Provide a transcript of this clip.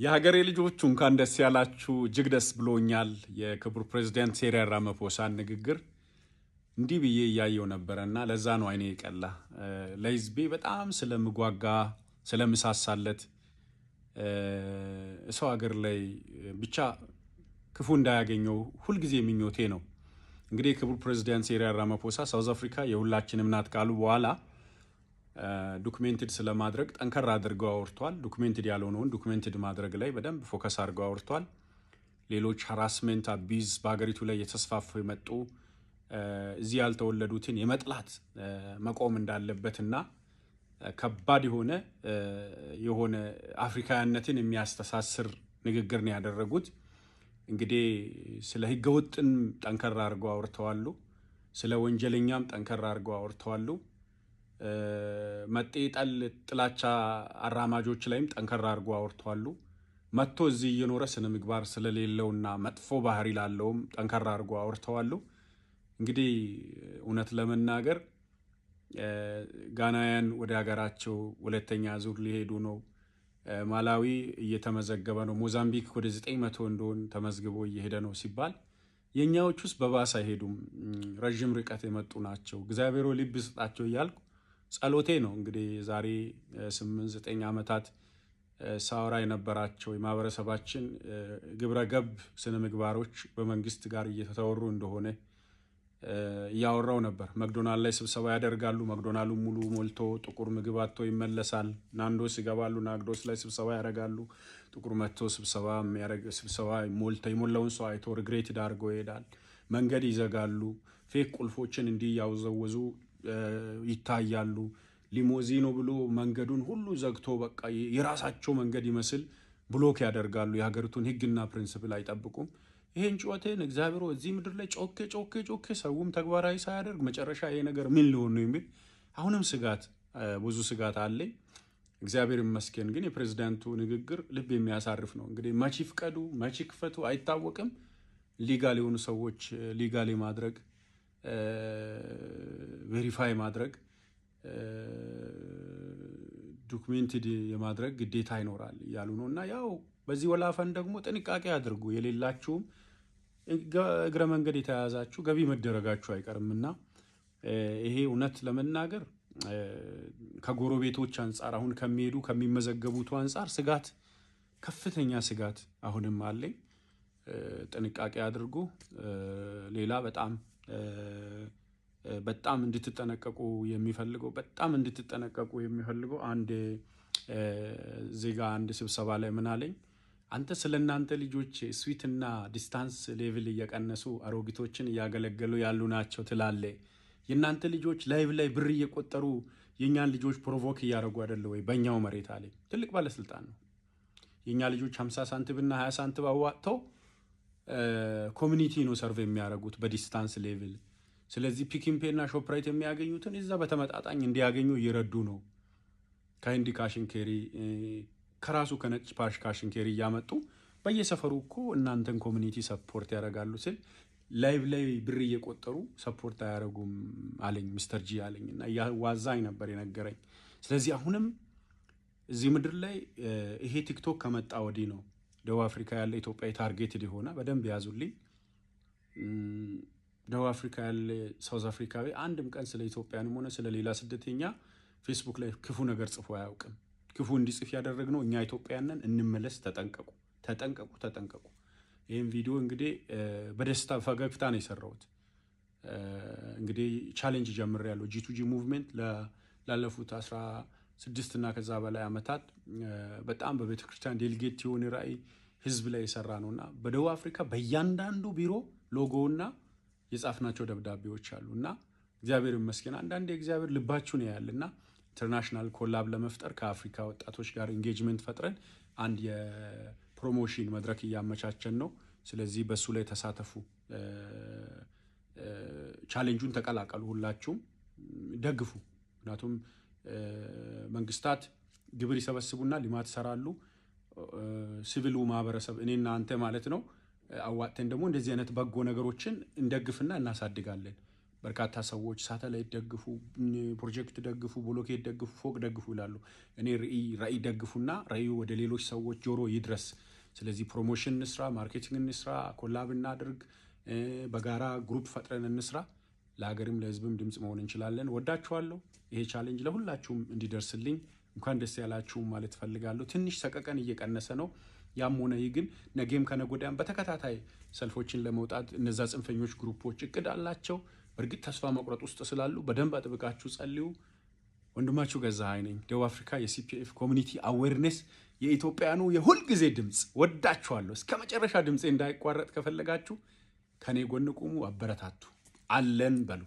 የሀገሬ ልጆች እንኳን ደስ ያላችሁ። እጅግ ደስ ብሎኛል። የክቡር ፕሬዚዳንት ሲሪል ራማፎሳን ንግግር እንዲህ ብዬ እያየው ነበረ እና ለዛ ነው አይኔ የቀላ። ለህዝቤ በጣም ስለምጓጋ ስለምሳሳለት ሰው ሀገር ላይ ብቻ ክፉ እንዳያገኘው ሁልጊዜ ምኞቴ ነው። እንግዲህ ክቡር ፕሬዚዳንት ሲሪል ራማፎሳ South Africa የሁላችንም ናት ካሉ በኋላ documented ስለማድረግ ጠንከር አድርገው አውርቷል። Documented ያልሆነውን documented ማድረግ ላይ በደንብ focus አድርገው አውርቷል። ሌሎች harassment፣ abuse በሀገሪቱ ላይ የተስፋፉ የመጡ እዚህ ያልተወለዱትን የመጥላት መቆም እንዳለበትና ከባድ የሆነ አፍሪካውያነትን የሚያስተሳስር ንግግር ነው ያደረጉት። እንግዲህ ስለ ህገወጥን ጠንከር አድርገው አውርተዋሉ። ስለ ወንጀለኛም ጠንከር አድርገው አውርተዋሉ። መጤ ጠል ጥላቻ አራማጆች ላይም ጠንከር አድርገው አውርተዋሉ። መጥቶ እዚህ እየኖረ ስነ ምግባር ስለሌለውና መጥፎ ባህሪ ላለውም ጠንከር አድርገው አውርተዋሉ። እንግዲህ እውነት ለመናገር ጋናውያን ወደ ሀገራቸው ሁለተኛ ዙር ሊሄዱ ነው። ማላዊ እየተመዘገበ ነው። ሞዛምቢክ ወደ 900 እንደሆን ተመዝግቦ እየሄደ ነው ሲባል የእኛዎች ውስጥ በባስ አይሄዱም፣ ረዥም ርቀት የመጡ ናቸው። እግዚአብሔር ልብ ስጣቸው እያልኩ ጸሎቴ ነው። እንግዲህ የዛሬ 8 9 ዓመታት ሳወራ የነበራቸው የማህበረሰባችን ግብረ ገብ ስነ ምግባሮች በመንግስት ጋር እየተወሩ እንደሆነ እያወራው ነበር። መክዶናልድ ላይ ስብሰባ ያደርጋሉ። መክዶናልዱ ሙሉ ሞልቶ ጥቁር ምግብ አጥቶ ይመለሳል። ናንዶስ ይገባሉ። ናንዶስ ላይ ስብሰባ ያደርጋሉ። ጥቁር መጥቶ ስብሰባ የሚያደርግ ስብሰባ ሞልቶ የሞላውን ሰው አይቶ regretted አድርጎ ይሄዳል። መንገድ ይዘጋሉ። Fake ቁልፎችን እንዲህ እያወዘወዙ ይታያሉ። ሊሞዚኖ ብሎ መንገዱን ሁሉ ዘግቶ በቃ የራሳቸው መንገድ ይመስል block ያደርጋሉ። የሀገሪቱን ሕግና principle አይጠብቁም። ይሄን ጩኸቴን እግዚአብሔር እዚህ ምድር ላይ ጮኬ ጮኬ ጮኬ ሰውም ተግባራዊ ሳያደርግ መጨረሻ ይሄ ነገር ምን ሊሆን ነው የሚል አሁንም ስጋት፣ ብዙ ስጋት አለኝ። እግዚአብሔር ይመስገን ግን የፕሬዚዳንቱ ንግግር ልብ የሚያሳርፍ ነው። እንግዲህ መቼ ይፍቀዱ መቼ ይክፈቱ አይታወቅም። Legal የሆኑ ሰዎች legal ማድረግ፣ verify ማድረግ፣ documented የማድረግ ግዴታ ይኖራል እያሉ ነው። እና ያው በዚህ ወላፈን ደግሞ ጥንቃቄ አድርጉ። የሌላችሁም እግረ መንገድ የተያያዛችሁ ገቢ መደረጋችሁ አይቀርም። እና ይሄ እውነት ለመናገር ከጎረቤቶች አንጻር አሁን ከሚሄዱ ከሚመዘገቡቱ አንጻር ስጋት፣ ከፍተኛ ስጋት አሁንም አለኝ። ጥንቃቄ አድርጉ። ሌላ በጣም በጣም እንድትጠነቀቁ የሚፈልገው በጣም እንድትጠነቀቁ የሚፈልገው አንድ ዜጋ አንድ ስብሰባ ላይ ምን አለኝ? አንተ ስለ እናንተ ልጆች suite ና distance level እየቀነሱ አሮጊቶችን እያገለገሉ ያሉ ናቸው ትላለህ። የእናንተ ልጆች live ላይ ብር እየቆጠሩ የእኛን ልጆች provoke እያደረጉ አይደለ ወይ በእኛው መሬት አለኝ። ትልቅ ባለስልጣን ነው። የእኛ ልጆች 50 ሳንቲም እና 20 ሳንቲም አዋጥተው community ነው serve የሚያደርጉት በ distance level። ስለዚህ Pick n Pay እና Shoprite የሚያገኙትን እዛ በተመጣጣኝ እንዲያገኙ እየረዱ ነው። ከህንድ cash and carry፣ ከራሱ ከነጭ ፓሽ cash and carry እያመጡ በየሰፈሩ እኮ እናንተን community support ያደርጋሉ ስል live ላይ ብር እየቆጠሩ support አያደርጉም አለኝ፣ Mister G አለኝ እና እያዋዛኝ ነበር የነገረኝ። ስለዚህ አሁንም እዚህ ምድር ላይ ይሄ TikTok ከመጣ ወዲህ ነው ደቡብ አፍሪካ ያለ ኢትዮጵያዊ targeted የሆነ። በደንብ ያዙልኝ። ደቡብ አፍሪካ ያለ South አፍሪካዊ አንድም ቀን ስለ ኢትዮጵያንም ሆነ ስለ ሌላ ስደተኛ ፌስቡክ ላይ ክፉ ነገር ጽፎ አያውቅም። ክፉ እንዲጽፍ ያደረግነው እኛ ኢትዮጵያውያን። እንመለስ። ተጠንቀቁ፣ ተጠንቀቁ፣ ተጠንቀቁ። ይህም ቪዲዮ እንግዲህ በደስታ ፈገግታ ነው የሰራሁት። እንግዲህ challenge ጀምሬያለሁ። G2G movement ላለፉት 16 እና ከዛ በላይ ዓመታት በጣም በቤተ ክርስቲያን delegate የሆነ ራዕይ ህዝብ ላይ የሰራ ነው እና በደቡብ አፍሪካ በእያንዳንዱ ቢሮ ሎጎና የጻፍናቸው ደብዳቤዎች አሉ። እና እግዚአብሔር ይመስገን አንዳንዴ እግዚአብሔር ልባችሁን ያያል እና international collab ለመፍጠር ከአፍሪካ ወጣቶች ጋር engagement ፈጥረን አንድ የ promotion መድረክ እያመቻቸን ነው። ስለዚህ በሱ ላይ ተሳተፉ፣ challenge ኡን ተቀላቀሉ፣ ሁላችሁም ደግፉ። ምክንያቱም መንግስታት ግብር ይሰበስቡና ልማት ይሰራሉ። ሲቪሉ ማህበረሰብ እኔና አንተ ማለት ነው አዋጥተን ደግሞ እንደዚህ አይነት በጎ ነገሮችን እንደግፍና እናሳድጋለን። በርካታ ሰዎች ሳተላይት ደግፉ፣ ፕሮጀክት ደግፉ፣ ብሎኬት ደግፉ፣ ፎቅ ደግፉ ይላሉ። እኔ ራዕይ ደግፉና ራዕዩ ወደ ሌሎች ሰዎች ጆሮ ይድረስ። ስለዚህ promotion እንስራ፣ marketing እንስራ፣ collab እናድርግ፣ በጋራ group ፈጥረን እንስራ። ለሀገርም ለሕዝብም ድምፅ መሆን እንችላለን። ወዳችኋለሁ። ይሄ challenge ለሁላችሁም እንዲደርስልኝ እንኳን ደስ ያላችሁ ማለት ፈልጋለሁ። ትንሽ ሰቀቀን እየቀነሰ ነው። ያም ሆነ ይህ ግን ነገም ከነገ ወዲያም በተከታታይ ሰልፎችን ለመውጣት እነዛ ጽንፈኞች group ኦች እቅድ አላቸው። በእርግጥ ተስፋ መቁረጥ ውስጥ ስላሉ በደንብ አጥብቃችሁ ጸልዩ። ወንድማችሁ ገዛኸኝ ነኝ። ደቡብ አፍሪካ የ CPF community awareness የኢትዮጵያኑ የሁልጊዜ ድምፅ። ወዳችኋለሁ። እስከ መጨረሻ ድምፄ እንዳይቋረጥ ከፈለጋችሁ ከኔ ጎን ቁሙ፣ አበረታቱ፣ አለን በሉ።